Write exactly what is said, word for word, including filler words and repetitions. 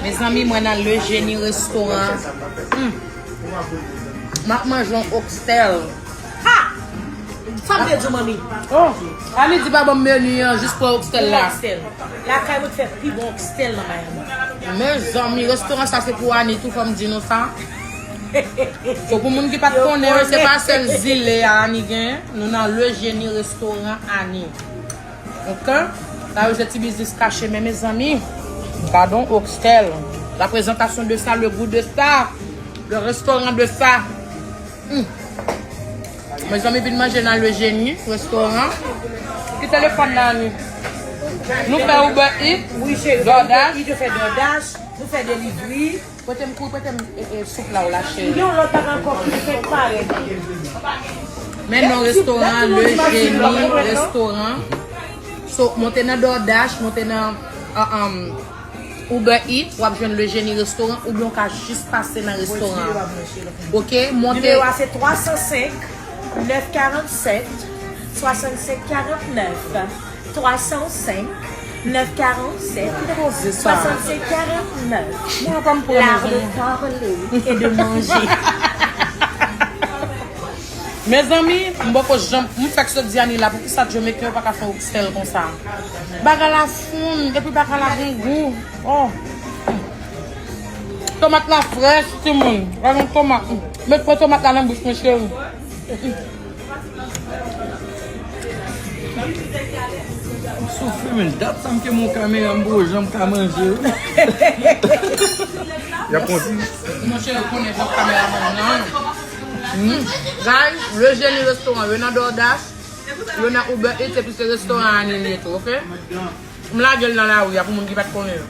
Mezanmi, mwen nan Le Génie Restaurant. Hmm. M ap manje yon oxtail. Ha! Sa m te di w, manmi? Oh, Annie di pa ban m meni an, jis pran oxtail la. Oxtail. Lakay mwen fè pi bon oxtail nan Miami. Mezanmi, restoran sa se pou Annie tou, fò m di nou sa. So, pou moun ki pa t konnen, se pa sèl zile a Annie gen. Nou nan Le Génie Restaurant Annie. Ok? Sa yo se ti biznis kache, men mezanmi, gadon oxtail. La présentation de ça, le goût de ça, le restaurant de ça. Hmm. Mezanmi, vin manje nan Le Génie Restaurant. Ki telefòn nan, Annie? Nou fè Uber Eats, wi, cheri, DoorDash. Uber Eats, yo fè DoorDash, nou fè delivery. Prete m kou, prete m, e, e, soup la ou la, cheri. Yon lòt bagay ankò ki fèk parèt. Men non, restoran Le Génie Restaurant. So, monte nan DoorDash, monte nan, uh, um, Uber Eats, w ap jwenn Le Génie Restaurant, oubyen w ka jis pase nan restoran an. Ok, monte. Nimewo a se twa san senk, nèf karannsenk, swasannsenk karannèf. Twa san senk, nèf karannsenk, swasannsenk karannèf. L'art de parler et de manger. Mezanmi, m poko janm, m fèk sot di Annie la, poukisa Jamaican yo pa ka fè oxtail konsa? Bagay la fonn, epi bagay la gen gou. Oh. Tomat la frèch, timoun. Gade yon tomat. Met pran tomat la nan bouch mwen, cheri. M soufri, men dat sa m ke mon kamera m poko janm ka manje, wi. Y ap konti. Monchè, yo konnen fòk kameramann nan. Hmm. Guys, Le Génie Restaurant, yo nan DoorDash, yo nan Uber Eats, epi se restoran Annie li ye tou, ok? M lage l nan lari a pou moun ki pa t konnen.